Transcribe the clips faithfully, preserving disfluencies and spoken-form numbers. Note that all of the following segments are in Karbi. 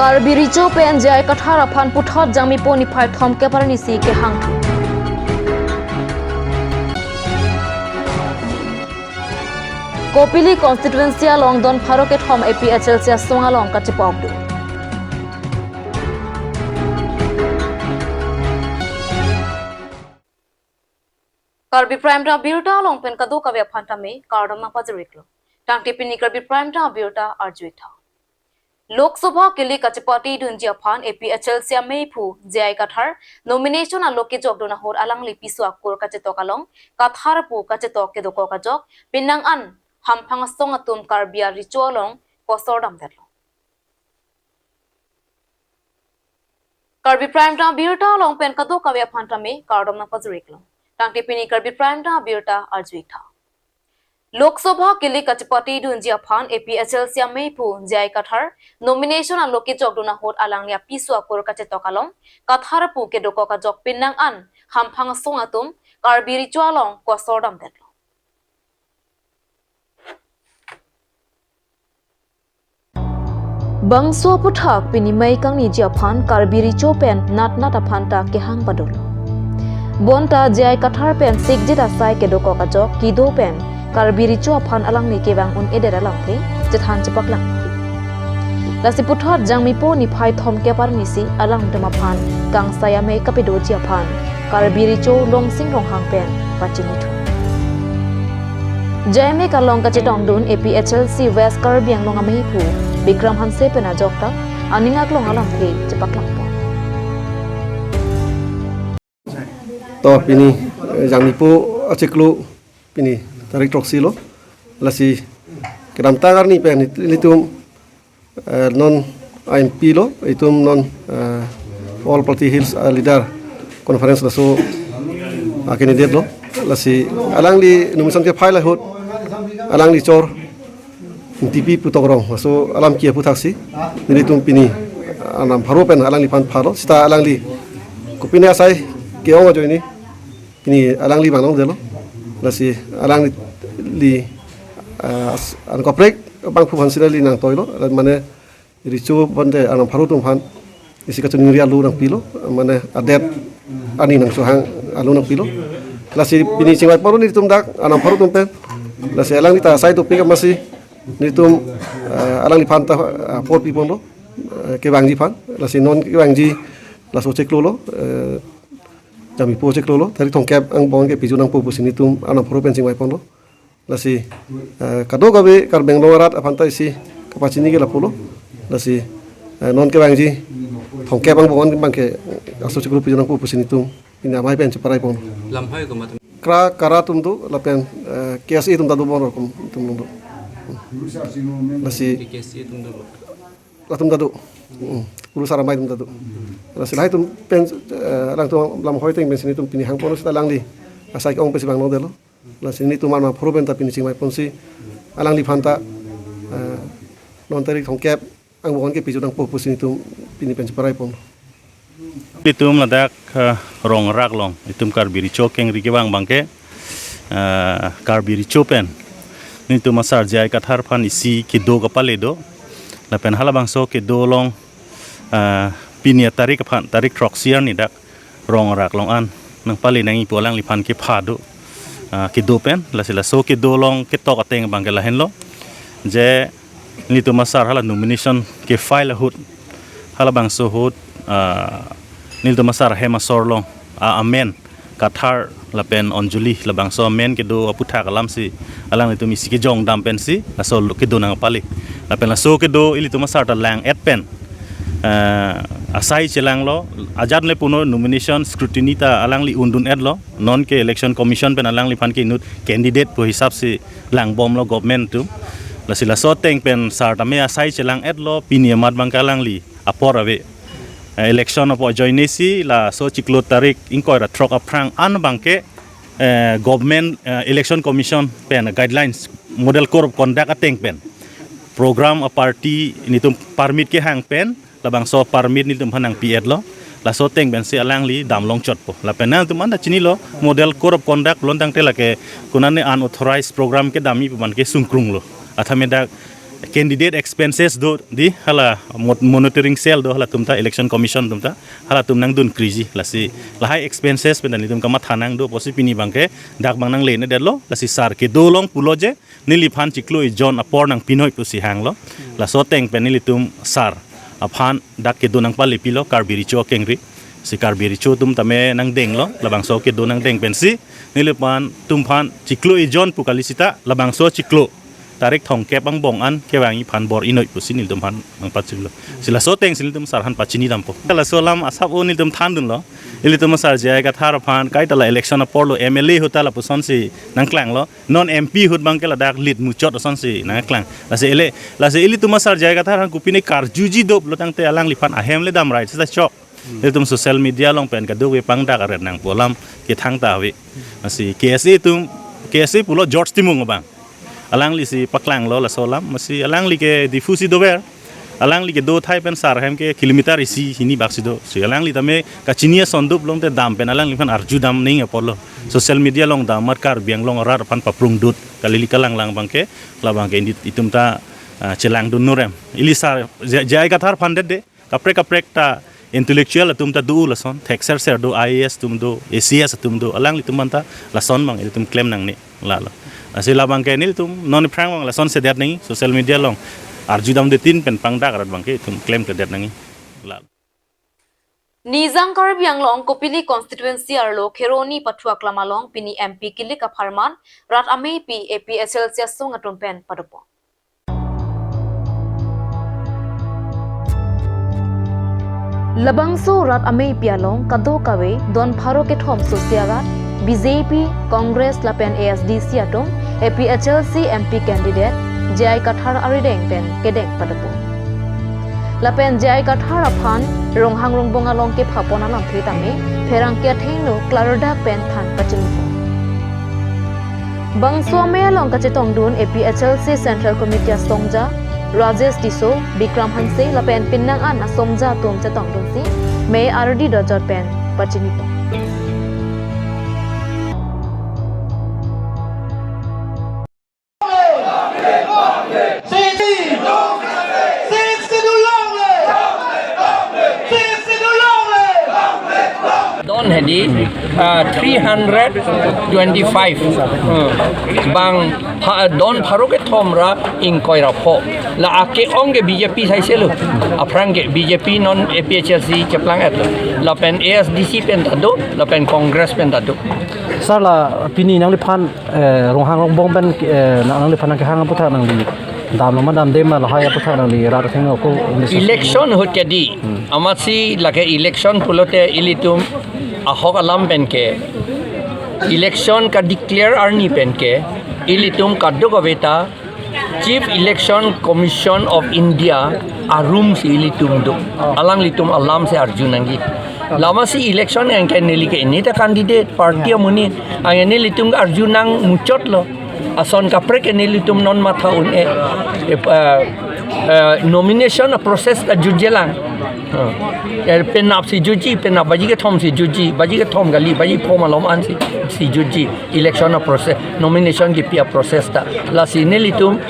Karbi Recho pen J I Kathar aphan puthot Jangmipo niphai thomkep arni isi kehang thu. Kopili constituency along don pharo kethom A P H L C asong along kachepokdun. Karbi Prime Time abirta along pen kadokave aphan tame kardom nangpajir-iklo. Tangte pini Karbi Prime Time abirta arju-ik tha. Lok Sabha kelik kachepatedunji aphan A P H L C ameiphu J I Kathar nomination alo kejokdun ahut alangli piso akur kachetok along Kathar pu kachetok kedokok ajok penang an hamphang asong atum Karbi arecho along kosor damdetlo. Karbi Prime Time abirta along pen kadokave aphan tame kardom nangpajir-iklo. Tangte pini Karbi Prime Time abirta arju-ik tha. Lok Sabha kelik kachepatedunji aphan A P H L C ameiphu J I Kathar nomination alo kejokdun ahut alangli apiso akur kachetok along Kathar pu kedokok ajok penang an hamphang asong atum Karbi arecho along kosor damdetlo. Bangso aphuthak pini mei kangniji aphan Karbi Recho pen natnat aphan ta kehang padolo. Bonta J I Kathar pen sikjit asai kedokok ajok kedo pen Karbi Recho aphan alangli kevang un-edet alamthe chethan chepaklang. Lasi puthot Jangmipo niphai thomkep arni isi alangtum aphan kangsai amei kapedoji aphan Karbi Recho Longsing Ronghang pen pachini thu. J I Kathar along kachetongdun A P H L C West Karbi Anglong ameiphu Bikram Hanse pen ajok ta aning aklong alamthe chepaklangpon. To pini, eh, Jangmipo achiklo pini tarik throksi lo. Lasi kedamtang arni pen nelitum, eh, non M P lo, itum non, eh, All Party Hills, eh, Leader Conference laso, ah, candidate lo. Lasi alangli nomination ke-file ahut alangli chor Ingtipi pu Tongrong, laso alam kipu thaksi nelitum pini, ah, arnam pharo pen alangliphan phalo, seta alangli kopine asai ke-ong ajoine pini alangli vang longdetlo. Lasi alangli, ah, as-, an kaprek bangphu aphan si neli nangtoilo, mane Recho bonta arnam pharo atum aphan isi kachiningri alo nangpilo, mane adet ani nangchohang alo nangpilo. Lasi pini chingvai ponlo nelitum dak arnam pharo atum pen. Lasi alangli ta asai dopik amatsi nelitum, eh, alangliphan ta, eh, apor piponlo, eh, kevangji aphan. Lasi non kevangji laso chiklo lo, eh, Jangmipo chiklo lo, tarik thomkep angbong ke pejun nangpo pusi nelitum arnam pharo pen chingvai ponlo. Lasi, eh, kadokave Karbi Anglong arat aphan ta isi kapachini ke lapulo. Lasi, eh, non kevangji thomkep angbong abangke laso chiklo pejun nangpo pusi nelitum pini amei pen cheparai pon. Lamhai komat? Kra, KARA atum do, lapen, eh, K S A atum ta do, bon rokom atum do. Lasi K S A atum do. Latum ta do. Hmm. Kurusar Amei atum ta do. Lasi lahai atum pen, eh, alangtum lamhai ateng pensi nelitum pini hangpon seta alangli asai ke-ong pensi vang longdetlo. Lasi nelitum arnam pharo pen ta pini chingvai ponsi alangliphan ta, eh, non tarik thomkep angbong ke pejun nangpo pusi nelitum pini pen cheparai pon. Itum ladak, eh, Rongrak along, itum Karbi Recho kengri kevang abangke, eh, Karbi Recho pen nelitum asar J I Kathar aphan isi kedo kapale do. Lapen halabangso kedo along, eh, pini atarik aphan, tarik throksi arni dak Rongrak along an nangpale nangji pu alangliphan kepha do, ah, kedo pen, lasi laso kedo along ketok ateng abangke lahenlo. Je nelitum asar hala nomination ke-file ahut, halabangso ahut, ah, nelitum asar hem asor along, ah, amen Kathar lapen Anjali labangso amen kedo aphuthak alamsi alanglitum isi kejongdam pensi laso kedo nangpale. Lapen laso kedo ilitum asar ta lang-et pen, eh, asai chelanglo, ajat le puno nomination scrutiny ta alangli undun-etlo, non ke Election Commission pen alangliphan ke inut candidate pu hisapsi langbomlo government atum. Lasi laso ateng pen sar tame asai chelang-etlo, pini amat abangke alangli apor ave. Eh, election apor ajoinesi laso chiklo tarik ingkoi ra throk aphrang an abangke, eh, government, eh, Election Commission pen guidelines, Model Code of Conduct ateng pen program a-party nelitum permit kehang pen labangso permit nelitum aphan nangpi-etlo. Laso ateng pensi alangli damlong chotpo. Lapen nangtum anta chinilo, Model Code of Conduct pulontangte lake konane unauthorized program kedamji pu abangke sungkrunglo. Athame dak candidate expenses do di hala mot-, monitoring cell do halatum ta, election commission atum ta halatum nangdun kriji, lasi lahai expenses pen nelitum kamatha nangdo pusi pini abangke dak abang nangle-edetlo, lasi sar kedo along pulo je neliphan chiklo ejon apor nangpi noi pusi hanglo. Laso ateng pen nelitum sar aphan dak kedo nangpale pilo Karbi Recho akengri. Si Karbi Recho atum tame nangdenglo, labangso kedo nangdeng pensi neliphan atum aphan chiklo ejon pu kali sita labangso chiklo tarik thomkep angbong an kevangji aphan bor-i noi pusi nelitum aphan nangpachunlo. Si laso atengsi nelitum sar aphan pachini dampo. Laso alam asap-o nelitum thandunlo. Ilitum asar J I Kathar aphan kaita la election aporlo M L A ahut ta lapusonsi nangklanglo. Non M P ahut abangke ladak lead muchot asonsi nangklang. Lasi ele, lasi ilitum asar J I Kathar aphan kopine karjuji doplo tangte alangliphan ahem le damrai seta chok. Ilitum social media along pen kadokave pangdak aret nangpo alam kethang ta ave. Lasi K S A atum, K S A pulo George Timung abang. Alanglisi paklanglo laso alam, lasi alangli ke Diphu si dover. Alangli kedo athai pen sar ahem ke kilometer isi hini bak si do. Si alangli tame kachini ason doplo tangte dam pen alangliphan arju dam ning apotlo. Social media along dam amat Karbi Anglong arat aphan paprung dut. Kali ili kalanglang abangke, labangke indi itum ta, ah, chelangdun nurem. Ili sar J-, J I Kathar aphan det de. Kaprek kaprek ta intellectual atum ta do lason, thekser ser do, I A S atum do, A C S atum do, alanglitum anta lason abang ilitum klem nangne lalo. Lasi labangke nelitum non aphrang abang lasonsi det nangji, social media along arju damdetin pen pangdak arat abangke itum klemkledet nangji lalo. Nijang Karbi Anglong Kopili constituency arlo Kheroni Pathu Aklam along pini M P kilik apharman rat ameipi A P H L C asong atum pen padopon. Labangso rat ameipi along kadokave don pharo kethom sosia rat, B J P, Congress lapen A S D C atum A P H L C M P candidate J I Kathar arideng pen kedeng padopon. Lapen J I Kathar aphan Ronghang Rongbong along kephapon alamthe tame pherangke athengno klardak pen than pachini. Bangso amei along kachetongdun A P H L C Central Committee asongja Rajesh Tisso, Bikram Hanse lapen penang an asongja atum chetongdunsi mei ardi dojot pen pachinipo. Don hedi, ah, three hundred twenty-five. Hmm. Bang pha-, don pharo kethom ra ingkoi ra pho. La ake-ong ke B J P saiselo. Aphrang ke B J P non A P H L C cheplang-etlo. Lapen A S D C pen ta do, lapen Congress pen ta do. Sir, la pini nangliphan, eh, Ronghang Rongbong pen, eh, nang, nangliphan nangkehang aputhak nangli damlo ma damde ma lahai aputhak nangli rat athengno ko election ahut ke di. Hmm. Amatsi lake election pulote ilitum ahok alam pen ke election kadeclare arni pen ke ilitum kadokave ta Chief Election Commission of India arum si ilitum do. Alanglitum alamsi arju nangji. Lasi election anke neli ke neta candidate party amonit. Anke nelitum arju nang muchotlo. Ason kaprek ke nelitum non matha un-e. Eh, eh, eh, nomination a process ta jutjelang. Eh, penap si jutji, penap baji kethom si jutji, baji kethom kali, baji pho malom an si, si jutji. Election a process, nomination kipi a process ta. Lasi nelitum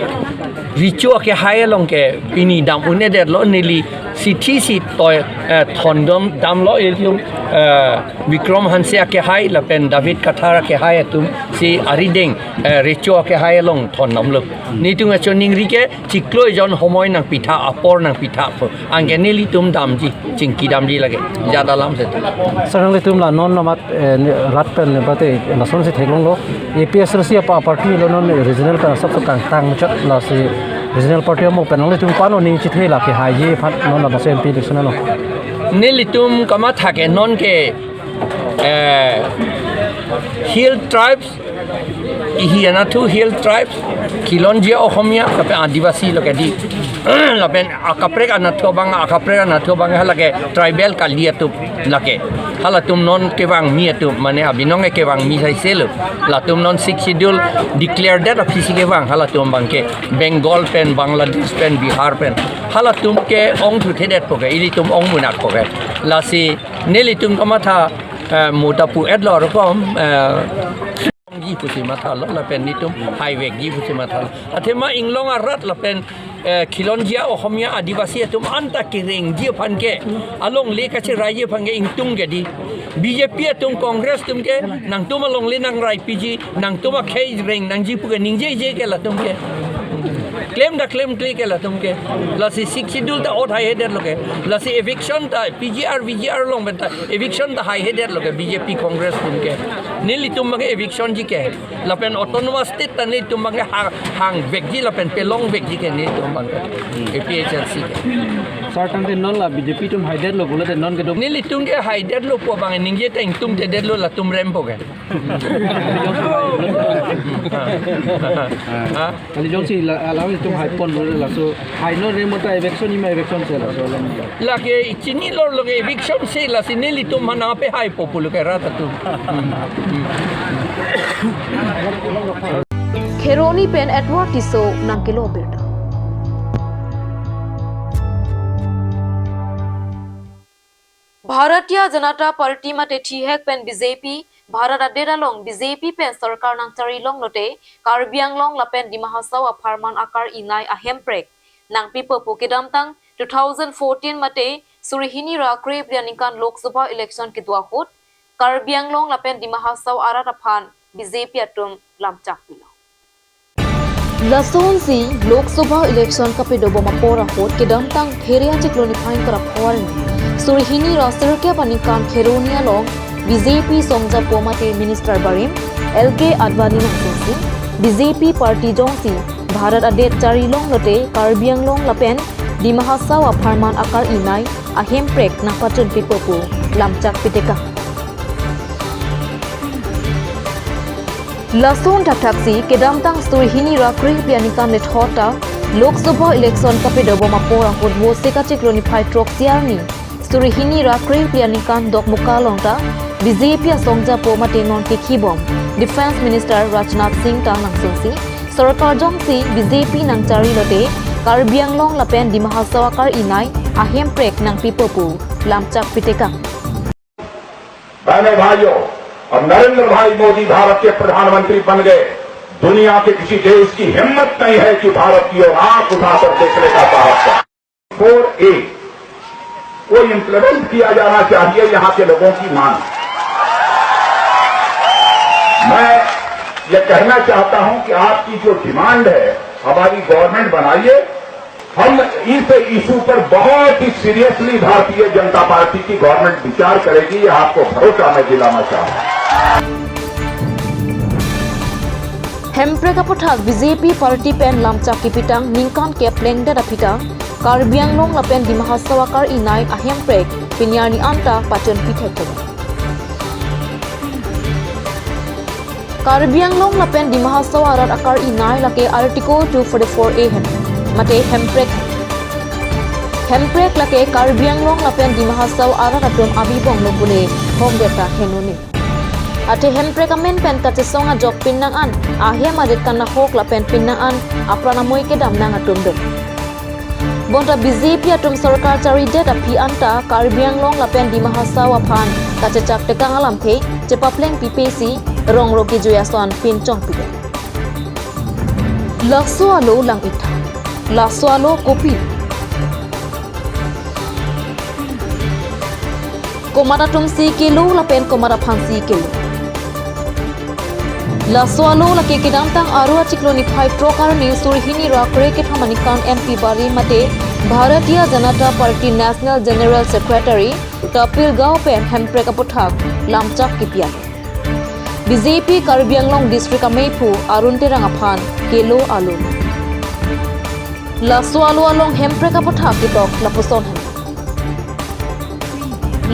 Recho akehai along ke pini dam un-edetlo, neli sithi si toi, eh, thondam damlo ilitum, eh, Bikram Hanse akehai lapen David Kathar akehai atum si arideng, eh, Recho akehai along thondamlo. Nelitum acho ningri ke chiklo ejon homoi nangpitha, apor nangpitha pu. Anke nelitum damji, chingki damji lake. Jat alam se. Sir, nanglitum la non namat, eh, ne-, rat pen ne bate lasonsi theklonglo. A P H L C apa party lo non regional pen asap so kangtang muchot, lasi regional party amo pen nanglitum pano ning chithe la kehaiji aphan non labangso M P election along. Nelitum kamatha ke non ke, eh, Hill Tribes, ihi anatthu Hill Tribes, Khilonjia Ohomia, lapen Adivasi lo ke di. Lapen akaprek anatthu abang, akaprek anatthu abang halake tribal kali atum lake. Halatum non kevangmi atum, mane abinong kevangmi saiselo. Latum non Sixth Schedule declare det aphisi kevang halatum abangke. Bengal pen, Bangladesh pen, Bihar pen. Halatum ke ong thuthedet po ke, ilitum ong munak po ke. Lasi nelitum kamatha, eh, mota pu-etlo rokom, eh, ji pusi mathalo, lapen nelitum highway ji pusi mathalo. Athema inglong arat lapen Eh, khilonjia Ohomia Adivasi atum anta kerengji aphan ke, alongle kacheraiji aphan ke ingtung ke di. B J P atum, Congress atum ke nangtum alongle nangraipiji, nangtum akhei reng nangji pu ke ningjeje ke latum ke. Claim ta claim kle ke latum ke. Lasi Sixth Schedule ta ot haihedetlo ke. Lasi eviction ta P G R, V G R along pen ta eviction ta haihedetlo ke B J P Congress atum ke. Nelitum abang ke eviction ji ke. Lapen autonomous state ta nelitum abang ke ha-, hangvekji lapen pelongvekji ke nelitum abang ke. A P H L C ke. Sir, tangte non la B J P atum haidetlo pulote non kedo. Nelitum ke haidetlo pu abang ningje ta ingtungtedetlo latum rempo ke. Ha? Kali jongsi la, alam itum haipon lo laso. Hai non rem ta eviction, ima eviction si laso. Lake chinilo, lo ke eviction si, lasi nelitum aphan nangpehaipo pulo ke rat atum. Kheroni pen Edward Tisso nangkelo birta. Bharatiya Janata Party mate thihek pen B J P, Bharat adet along B J P pen sorkar nangchari longlote, Karbi Anglong lapen Dima Hasao apharman akar-inai ahemprek nangpipo pu kedamtang two thousand fourteen mate suri hini ra krephli aningkan Lok Sabha election kedo ahut, Karbi Anglong lapen Dima Hasao arat aphan B J P atum lamchak pilo. Lasonsi Lok Sabha election kapedobom apor ahut kedamtang Phere achiklo niphai ingkoi ra pho arni suri hini ra sirkep aningkan Kheroni along B J P songjapo mate minister barim L K Advani nangchengsi B J P party jongsi Bharat adet chari longlote Karbi Anglong lapen Dima Hasao apharman akar-inai ahemprek nangpachunpipo pu lamchak pitekang. Lason thakthaksi kedamtang suri hini ra krephli aningkan lethot ta Lok Sabha election kapedobom apor ahut Vosik achiklo niphai throksi arni suri hini ra krephli aningkan Dokmoka along ta B J P asongjapo mate non kekhibom Defence Minister Rajnath Singh ta nangchengsi sorkar jongsi B J P nangchari lote Karbi Anglong lapen Dima Hasao akar-inai ahemprek nangpipo pu lamchak pitekang. बहनों भाइयों, अब नरेंद्र भाई मोदी भारत के प्रधानमंत्री बन गए। दुनिया के किसी देश की हिम्मत नहीं है कि भारत की ओर आंख उठाकर देखने का साहस करे। फोर ए को इम्प्लीमेंट किया जाना चाहिए, यहाँ के लोगों की मांग। मैं ये कहना चाहता हूं कि आपकी जो डिमांड है, हमारी गवर्नमेंट बनाइए, हम इस इशू पर बहुत ही सीरियसली भारतीय जनता पार्टी की गवर्नमेंट विचार करेगी, ये आपको भरोसा मैं दिलाना चाहूंगा। Hemprek aputhak B J P party pen lamchak kipitang ningkan kep plengdet aphi ta Karbi Anglong lapen Dima Hasao akar-inai ahemprek pini arni anta pachunpi thekthedun. Karbi Anglong lapen Dima Hasao arat akar-inai lake Article two forty-four A hem mate hemprek hem. Hemprek lake Karbi Anglong lapen Dima Hasao arat atum abibong lo pule hongdet ta henone. Athe hemprek amen pen kachesong ajok pinnang an ahem arit kanahok lapen pinnang an apran amoi kedam nang atum do. Bonta B J P atum sorkar charidet aphi anta Karbi Anglong lapen Dima Hasao aphan kachechak tekang alamthe chepapleng pipe si rong ro kejui ason pinchong pide. Laso alo lang-iktha. Laso alo kopi. Komat atum si kelo lapen komat aphan si kelo. Laso alo lake kedamtang Aro achiklo niphai throk arni suri hini ra krekethom aningkan M P barim mate Bharatiya Janata Party National General Secretary Kapil Gao pen hemprek aputhak lamchak kipi alo. B J P Karbi Anglong District ameiphu Arun Terang aphan kelo alo. Laso alo along hemprek aputhak ketok lapuson hem.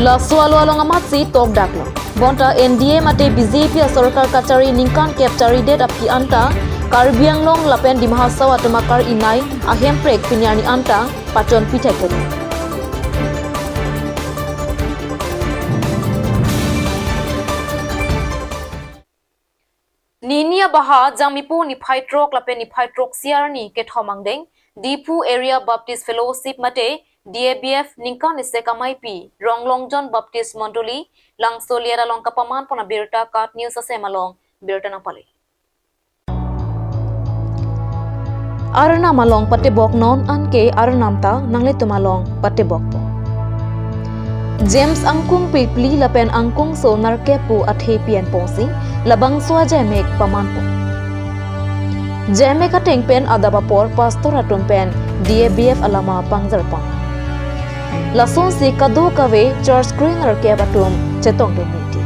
Laso alo along amatsi tokdaklo. Bonta N D A mate B J P asorkar kachari ningkan kep charidet aphi anta Karbi Anglong lapen Dima Hasao atum akar-inai ahemprek pini arni anta pachonpi thekthedun. Nini abaha Jangmipo niphai throk lapen niphai throksi arni kethom angdeng Diphu Area Baptist Fellowship mate D A B F ningkan isi ameipi Ronglongjon Baptist Mondoli Langso Liat along kapaman pon abirta KAT News asem along birta nangpale. Arnam along patebok non anke arnam ta nanglitum along patebokpo. James angkung phli lapen angkung so nerkep pu athe pi-en ponsi labangso ajaimek pamanpo. Jaimek ateng pen adap apor pastor atum pen D A B F alama pangjarpon. Lasonsi kadokave church kre nerkep atum chetongdun miti.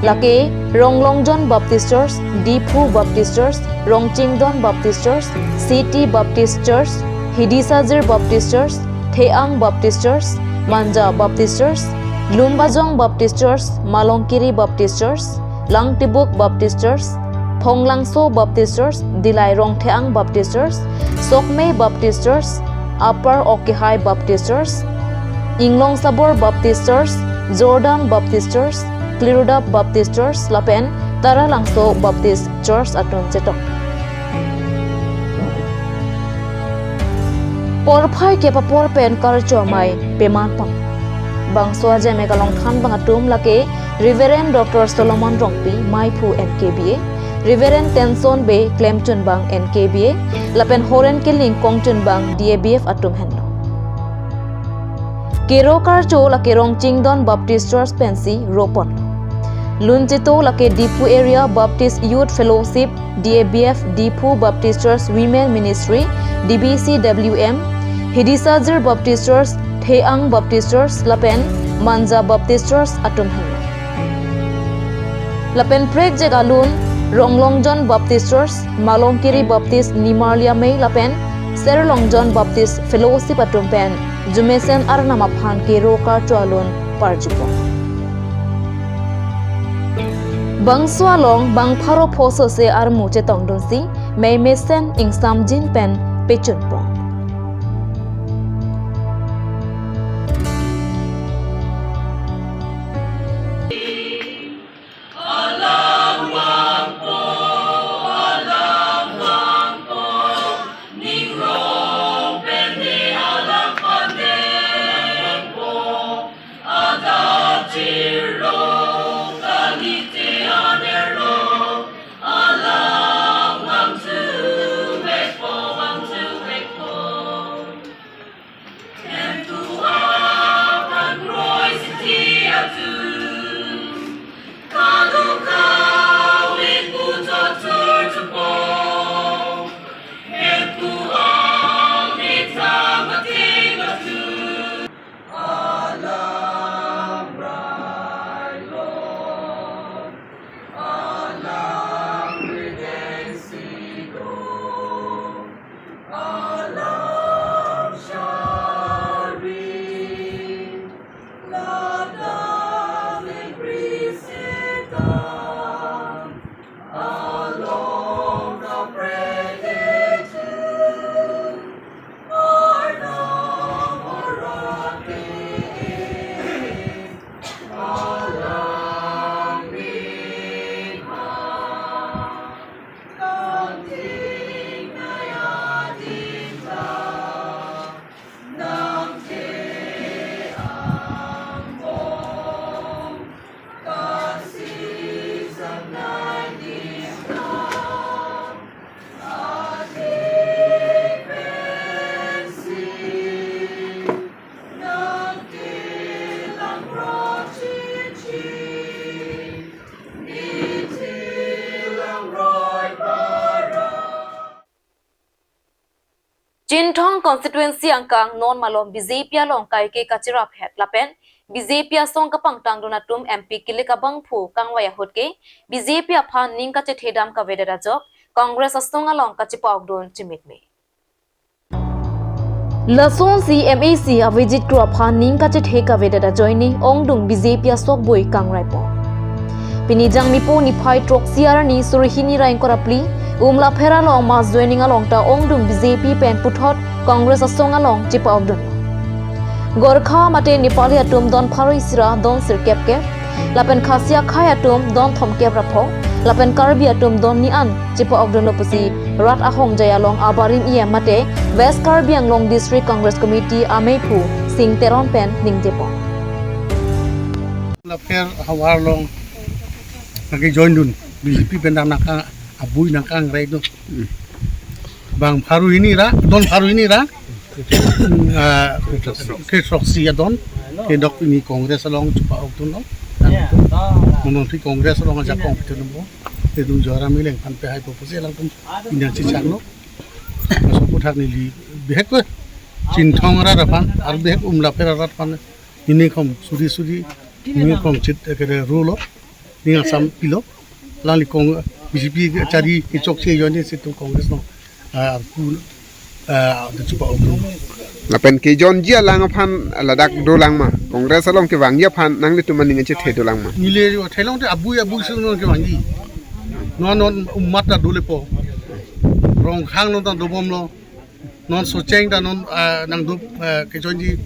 Lake Ronglongjon Baptist Church, Diphu Baptist Church, Rongchingdon Baptist Church, City Baptist Church, Hidisajir Baptist Church, Theang Baptist Church, Manja Baptist Church, Lumbajong Baptist Church, Malongkiri Baptist Church, Langtibuk Baptist Church, Phonglangso Baptist Church, Dilai Rongtheang Baptist Church, Sokme Baptist Church, Upper Okihai Baptist Church, Inglong Sabor Baptist Church, Jordan Baptist Church, Klirdap Baptist Church lapen Taralangso Baptist Church atum chetong. Porphai kep apor pen karcho amei pemanpon. Bangso ajaimek along thanbang atum lake Reverend Doctor Solomon Rongpi, meiphu N K B A, Reverend Tenson Bey, klemchunbang N K B A, lapen Horen Killing, kongchunbang D A B F atum henlo. Kero karcho lake Rongchingdon Baptist Church pensi ropon. Lunchito lake Diphu Area Baptist Youth Fellowship, D A B F, Diphu Baptist Church Women Ministry, D B C W M, Hidisajir Baptist Church, Theang Baptist Church lapen Manja Baptist Church atum henlo. Lapen prekjak alun Ronglongjon Baptist Church, Malongkiri Baptist Nimarli Amei lapen Serlongjon Baptist Fellowship atum pen jumesen arnam aphan kero karcho alun parjupon. Bangso along bang pharo pho sose armu chetongdunsi mei mesen ingsamjin pen pechunpon. Chinthong constituency angkang non malom B J P along kaike kachiraphet lapen B J P asong kapangtangdun atum M P kilik abangphu kangvai ahut ke B J P aphan ning kachethedam kavedet ajok Congress asong along kachipa-okdun chimitme. Lasonsi M A C Avijit Kro aphan ning kachethe kavedet ajoine ongdung B J P asokboi kangraipo. Pini Jangmipo niphai throksi arni suri hini ra ingkoi ra phli, Umlaphera along mass joining along ta ongdung B J P pen puthot Congress asong along chipa-okdun. Gorkha mate Nepali atum don pharo isi ra don sirkep kep, lapen Khasi akhei atum don thomkep ra pho, lapen Karbi atum don ni-an chipa-okdunlo pusi rat ahongjai along abarim E M mate West Karbi Anglong District Congress Committee ameiphu Sing Teron pen ningjepo. Lapher havar along lake join dun B J P pen dam nangkang abui nangkangrai do. Bang pharo hini ra, don pharo hini ra. Ah, kethroksi adon, kedok ini Congress along chupa-ok dunlo. Monon phi Congress along ajakong pithu number. Kedung Joram Ileng aphan pehaipo pusi alangtum pini chechaklo. Laso aphuthak neli bihek ko Chinthong arat aphan, ar bihek Umlapher arat aphan, ningjekom suri suri, ningjekom chit, eh, kere rulo, ning asam pilo, alangli kong B J P kachari kechokche ajoine si itum Congress along, ah, arpu, ah, de chupa-ok dun. Lapen kejoinji alang aphan ladak dolang ma, Congress along kevangji aphan nanglitum aning chethe dolang ma? Neli theklong te abui abui si non kevangji. Non non umat ta dolepo. Rongkhang non ta dobomlo. Non Socheng ta non, ah, nangdo, ah, kejoinji,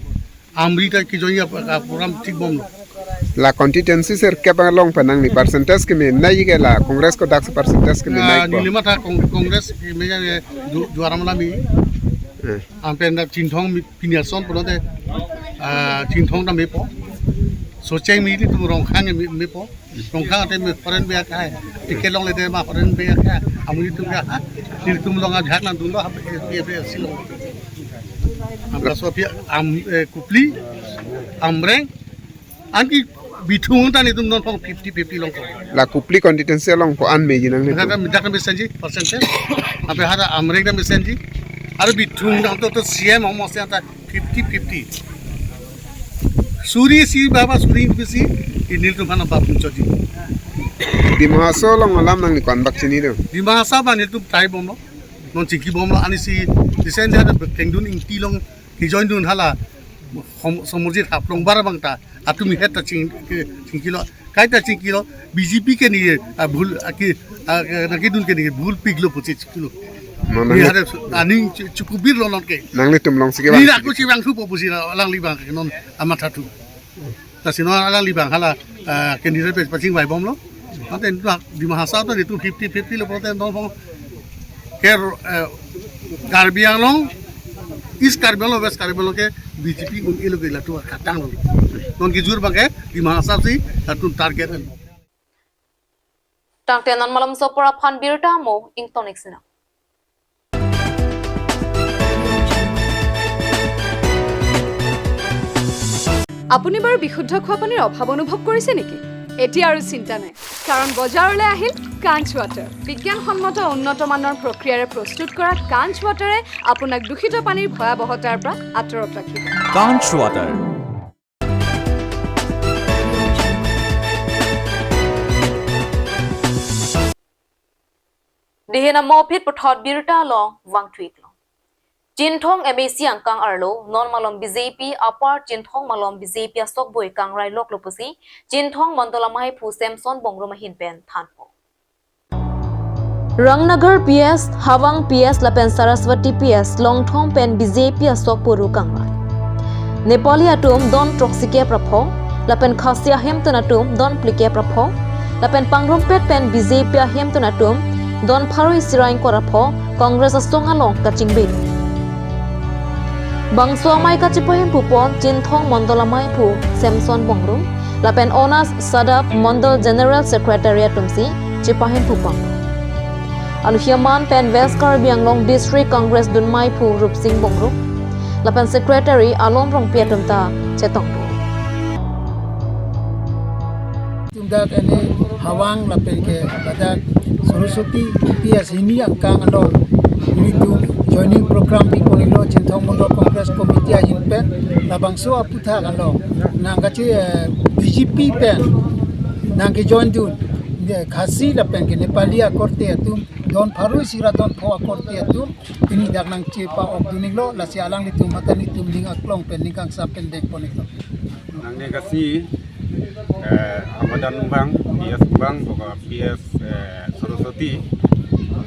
Amri ta kejoinji ap-, ah, program thik bomlo. La constituency sirkep along pen nangli percentage keme nai ke la Congress ko dak percentage keme nai Ah, ko? Neli matha Cong-, Congress keme jane Ju-, Joram Ileng me. Eh. Anpen dak Chinthong me pini ason pulote, ah, Chinthong ta mepo. Socheng me ilitum Rongkhang me, mepo. Rongkhang ate me foreign bia kai. Ticket longle te ma foreign bia kai. Amonit atum ka. Nelitum along ajak nangdunlo ha, eh, eh, eh, silong. Anke laso aphi Am, eh, Kopili, Amreng, anke Bithung ta nelitum non phong fifty fifty longpo. La Kopili constituency along ko-an meji nanglitum? Dak ta, dak ta mesenji, percentage. Anpe ha ta Amreng ta mesenji. Ar Bithung ta to, to C M homo se ta fifty fifty. Suri isi baba suri isi, nelitum aphan bap chotji. Dima Hasao along alam nangli ko-an bak chini do? Dima Hasao abang nelitum tai bomlo. Non chingki bomlo, ani si, disen dia Kengdun Ingti along kejoin dun hala, Som-, Somorjit Haflongbar abang ta, atum het ta ching, ke, chingkilo. Kaita chingkilo, B J P ke ne, ah, bhul, ah, ke, ah, ke, nangkedun ke ne bhul piklo pusi chingkilo. Non Ne nang, hare su-, aning chu-, chukubirlo non ke. Nanglitum along si ke Ne bang. Aku si bang thupo pusi na alangli abang ke non amat hatu. Lasi non alangli abang hala, ah, candidate pe pachingvai bomlo. Ante tu Dima Hasao to nelitum fifty fifty lo pulote non phong ke, eh, Karbi Anglong, East Karbi Anglong, West Karbi Anglong ke B J P un-elo ke latum katanglo. Non kejor abang ke Dima Hasao si latum target an. Tangte non malomso apor aphan birta mo ingtonik sina. আপুনি বাৰু বিশুদ্ধ খোৱা পানীৰ অভাৱ অনুভৱ কৰিছে নেকি? এতিয়া আৰু চিন্তা নাই, কাৰণ বজাৰলৈ আহিল কাঞ্চ ৱাটাৰ। বিজ্ঞানসন্মত উন্নত মানৰ প্ৰক্ৰিয়াৰে প্ৰস্তুত কৰা কাঞ্চ ৱাটাৰে আপোনাক দূষিত পানীৰ ভয়াৱহতাৰ পৰা আঁতৰত ৰাখিব। Kanch Water. Dihin amo aphi puthot birta along vangthuiklo. Chinthong M A C angkang arlo, non malom B J P apar Chinthong malom B J P asokboi kangrai loklo pusi, Chinthong Mandal Amei aphu Samson Bongrung ahin pen thanpo. Rangnagar P S, Hawang P S lapen Saraswati P S, Longthong pen B J P asokboi ru kangrai. Nepali atum don throksi kep ra pho, lapen Khasi ahemtun atum don phlikep ra pho, lapen pangrumpet pen B J P ahemtun atum don pharo isi ra ingkoi ra pho, Congress asong along kachingbin. Bangso amei kachipahemphu pon Chinthong Mandal Amei aphu Samson Bongrung, lapen Onas Sadap Mandal General Secretary atum si chipahemphu pon. Anuhi aman pen West Karbi Anglong District Congress dunmei aphu Rupsing Bongrung, lapen Secretary Alom Rongpi atum ta chetongpo. Tum dak ene Hawang lapen ke ladak Saraswati P S hini angkang along nelitum joining program pi pon-iklo Chinthong Mandal Congress Committee ahin pen, labangso aphuthak along nangkachi, eh, B J P pen nangkejoin dun, eh, Khasi lapen ke Nepali akorte atum don pharo isi ra don pho akorte atum pini dak nangchepa-ok dun-iklo, lasi alanglitum mata nelitum ning aklong pen ning kangsam pen deng pon-iklo. Nangne Khasi, eh, Hamadan Ubang, P S Ubang, baka P S, eh, Saraswati,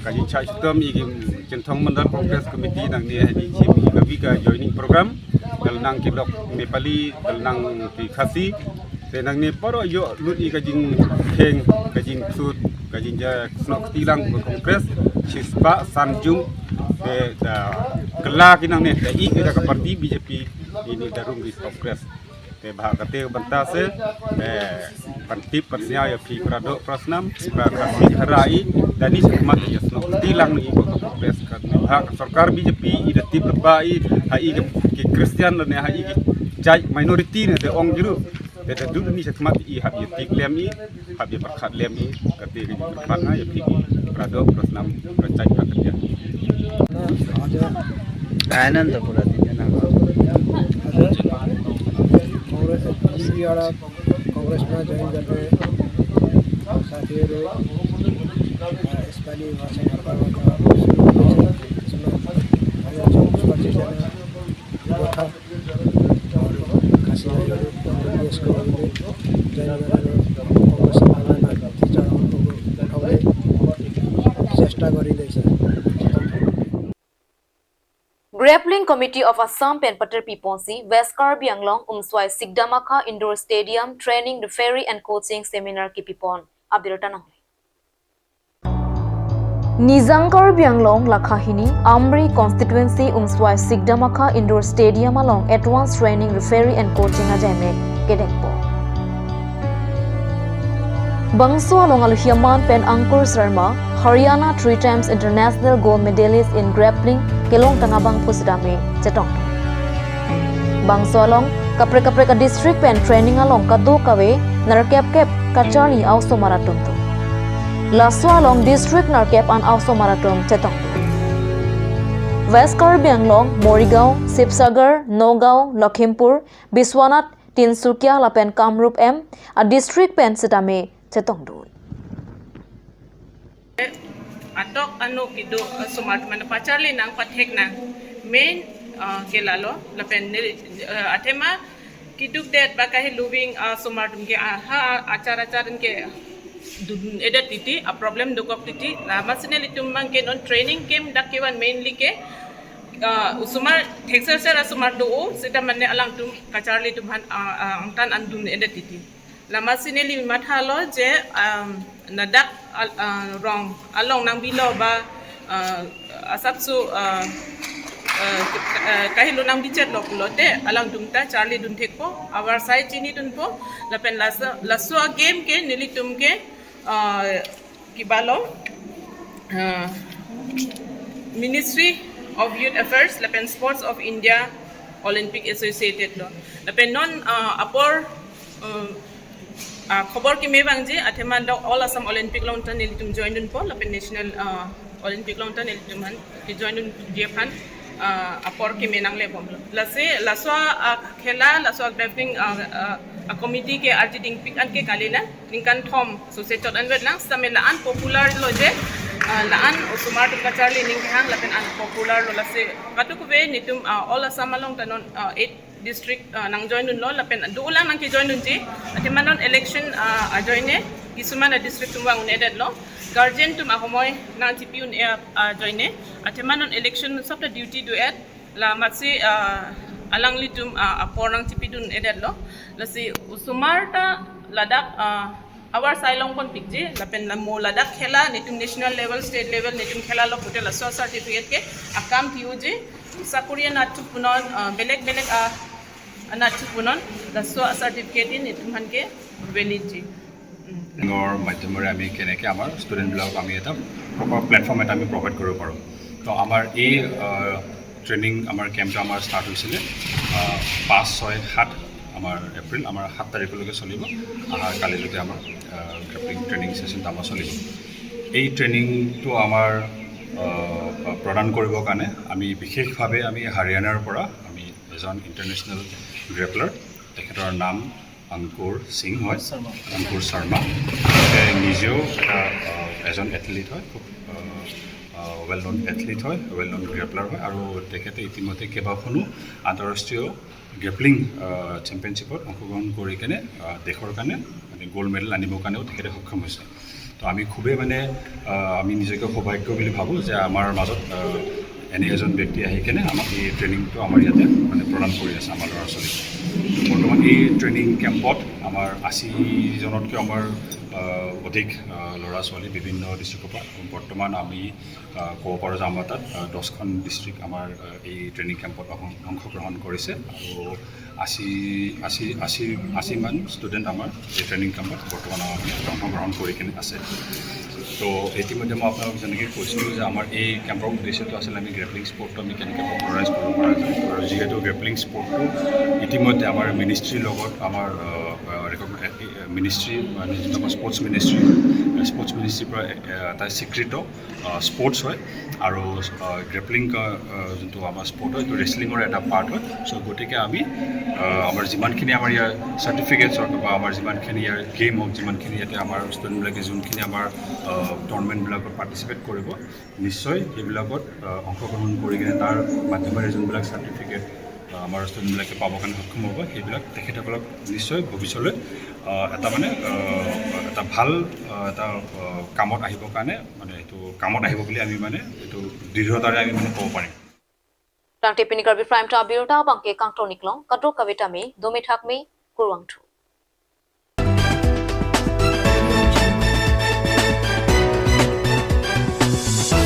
kaji chai chutam i kim Chinthong Mandal Congress Committee nangne hadi chim i kabi ka joining program, dal nang kedok Nepali, dal nang ke Khasi, te nangne paro jo lut i kajingkheng, kajingthut, kajingja snok tilang ke Congress, chispa sanjung, te da kela ki nangne, da i ke da ka party B J P, ini da rum di Congress. Te bhag kate banta se, eh, pantip pansiau ya phi pradok prasnam, pra khasi harai, dani sekhmat ya snok ti lang ni ko press ka bhag sorkar B J P i da tip lepa i, ha i ke, ke Christian ne ha i ke jai minority ne de ong jiru. Te te dun ni sekhmat i hap ya tik lem i, hap ya perkhat lem i, kate ke perkhat na ya phi pradok prasnam prachai pha kate. Anand pura din na. Congress, BJP वाला कांग्रेस में ज्वाइन करके साथियों ने, अ, इस बार निर्वाचन हर बार का इसमें दो हज़ार चौबीस पच्चीस जाना वो था। और खासी में जो कांग्रेस को ज्वाइन करके कांग्रेस वाला ना टीचर उठावे चेष्टा करी दे sir. Grappling Committee of Assam pen paterpi ponsi West Karbi Anglong Umswai Sikdamakha Indoor Stadium Training, Referee and Coaching Seminar kipipon. Abirta nang. Nijang Karbi Anglong lakha hini Amri Constituency Umswai Sikdamakha Indoor Stadium along Advanced Training, Referee and Coaching ajai mek kedengpo. Bangso along aluhi aman pen Ankur Sharma, Haryana three times international gold medalist in grappling kelongtang abang pusitame chetong. Bangso along kaprek kaprek a district pen training along kadokave nerkep kep kacharli a-osomar atum do. Laso along district nerkep an a-osomar atum chetong. West Karbi Anglong, Morigaon, Sibsagar, Nagaon, Lakhimpur, Biswanath, Tinsukia lapen Kamrup M a district pen sitame chetongdun. Atok anu kedo, uh, osomar mane pacharli nang pathek nang main, uh, ke lalo lapen neli, uh, athema keduk det ba kahi lubing, uh, osomar atum ke, uh, ha achar achar ke dun-edet titi, a problem dokok titi. Lasi nelitum abang ke non training camp dak kevan mainly ke, uh, osomar thekser ser osomar do o, seta mane alangtum kacharli atum aphan, uh, uh, angtan an dun-edet titi. Lasi neli mathalo je, um, ladak al-, uh, rong along nangbilo ba, uh, asapso, uh, uh, uh, kahelo nangbichetlo pulote alangtum ta charli dun thekpo, avarsai chinidunpo, lapen laso, laso a game ke nelitum ke, uh, kibalo, uh, Ministry of Youth Affairs lapen Sports of India Olympic associated lo. Lapen non, uh, apor, uh, uh, khobor keme abang je athema do All Assam Olympic along ta nelitum join dunpo lapen National, uh, Olympic along ta nelitum aphan ke join dunji aphan, uh, apor keme nanglebomlo. Lasi laso, uh, khela, laso grappling, uh, uh, a committee ke arji dingpik an ke kali la ningkan thom sose chot anvet lang, sitame la-an popular lo je, ah, la-an osomar atum kacharli ning kehang lapen an popular lo. Lasi kadokave nelitum, ah, All Assam along ta non, ah, eight district, ah, nang join dunlo lapen do ulang nang ke join dunji. Athema non election, ah, ajoine kisuman a district atum vang un-edetlo. Guardian atum ahomoi nangchipi un-e, ah, ajoine. Athema non election sob ta duty do-et. Lasi, ah, alanglitum, ah, apor nangchipi dun-edetlo. Lasi osomar ta ladak, ah, avarsai longponpikji lapen la mo ladak khela nelitum national level, state level nelitum khelalo pute laso certificate ke akam pi-oji, sakori anatthu punon, ah, belek belek, ah, anatthu punon, laso certificate nelitum aphan ke valid ji. ৰ মাধ্যমেৰে আমি কেনেকৈ আমাৰ ষ্টুডেণ্টবিলাকক আমি এটা proper platform এটা আমি প্ৰভাইড কৰিব পাৰোঁ। তো আমাৰ এই, আহ, ট্ৰেইনিং, আমাৰ কেম্পটো আমাৰ ষ্টাৰ্ট হৈছিলে, আহ, পাঁচ, ছয়, সাত আমাৰ এপ্ৰিল, আমাৰ সাত তাৰিখলৈকে চলিব। অহা কালিলৈকে আমাৰ, আহ, গ্ৰেপলিং ট্ৰেইনিং ছেশ্যনটো আমাৰ চলিব। এই ট্ৰেইনিংটো আমাৰ, আহ, প্ৰদান কৰিবৰ কাৰণে আমি বিশেষভাৱে আমি হাৰিয়ানাৰ পৰা আমি এজন ইণ্টাৰনেশ্যনেল গ্ৰেপলাৰ, তেখেতৰ নাম অংকুৰ সিং হয়, শৰ্মা। অংকুৰ শৰ্মা। তেখেতে নিজেও এটা, আহ, এজন এথলিট হয়, খুব, আহ, আহ, ৱেল নন এথলিট হয়, ৱেল নন গ্ৰেপলাৰ হয়, আৰু তেখেতে ইতিমধ্যে কেইবাখনো আন্তঃৰাষ্ট্ৰীয় গ্ৰেপলিং, আহ, চেম্পিয়নশ্বিপত অংশগ্ৰহণ কৰি কেনে, আহ, দেশৰ কাৰণে মানে গ'ল্ড মেডেল আনিবৰ কাৰণেও তেখেতে সক্ষম হৈছে। তো আমি খুবেই মানে, আহ, আমি নিজকে সৌভাগ্য বুলি ভাবোঁ যে আমাৰ মাজত, আহ, এনে এজন ব্যক্তি আহি কেনে আমাক এই ট্ৰেইনিংটো আমাৰ ইয়াতে মানে প্ৰদান কৰি আছে আমাৰ ল'ৰা ছোৱালীক। বৰ্তমান এই ট্ৰেইনিং কেম্পত আমাৰ আশীজনতকৈ আমাৰ আহ, অধিক আহ, ল'ৰা ছোৱালী বিভিন্ন ডিষ্ট্ৰিক্টৰ পৰা বৰ্তমান আমি আহ, ক'ব পাৰোঁ যে আমাৰ তাত আহ, দহখন ডিষ্ট্ৰিক্ট আমাৰ আহ, এই ট্ৰেইনিং কেম্পত অং- অংশগ্ৰহণ কৰিছে। আৰু আশী আশী আশী আশীমান ষ্টুডেণ্ট আমাৰ এই ট্ৰেইনিং কেম্পত বৰ্তমান আমাৰ অংশগ্ৰহণ কৰি কিনে আছে। তো ইতিমধ্যে মই আপোনালোকক যেনেকৈ কৈছিলোঁ যে আমাৰ এই কেম্পৰ উদ্দেশ্যটো আছিলে আমি গ্ৰেপলিং স্পৰ্টটো আমি কেনেকৈ পপুলাৰাইজ কৰিব পৰা যায়। আৰু যিহেতু গ্ৰেপলিং স্পৰ্টটো ইতিমধ্যে আমাৰ মিনিষ্ট্ৰীৰ লগত আমাৰ মিনিষ্ট্ৰী মানে যিটো আমাৰ স্পৰ্টছ মিনিষ্ট্ৰী, স্পৰ্টছ মিনিষ্ট্ৰীৰ পৰা এ- এটা স্বীকৃত স্পৰ্টছ হয়। আৰু গ্ৰেপলিং যোনটো আমাৰ স্পৰ্ট হয়, এইটো ৰেচলিঙৰ এটা পাৰ্ট হয়। চ' গতিকে আমি আহ, আমাৰ যিমানখিনি আমাৰ ইয়াৰ চাৰ্টিফিকেটছ হওক বা আমাৰ যিমানখিনি ইয়াৰ গেম হওক, যিমানখিনি ইয়াতে আমাৰ ষ্টুডেণ্টবিলাকে যোনখিনি আমাৰ টুৰ্ণামেণ্টবিলাকত পাৰ্টিচিপেট কৰিব, নিশ্চয় সেইবিলাকত আহ, অংশগ্ৰহণ কৰি কিনে তাৰ মাধ্যমেৰে যোনবিলাক চাৰ্টিফিকেট আমাৰ ষ্টুডেণ্টবিলাকে পাবৰ কাৰণে সক্ষম হ'ব, সেইবিলাক তেখেতসকলক নিশ্চয় ভৱিষ্যলৈ আহ, এটা মানে আহ, এটা ভাল আহ, এটা আহ, কামত আহিবৰ কাৰণে মানে এইটো কামত আহিব বুলি আমি মানে এইটো দৃঢ়তাৰে আমি মানে ক'ব পাৰিম। Tangte pini Karbi Prime Time birta abangke kangton iklong, kadokave tame dome thakme, kurvangthu.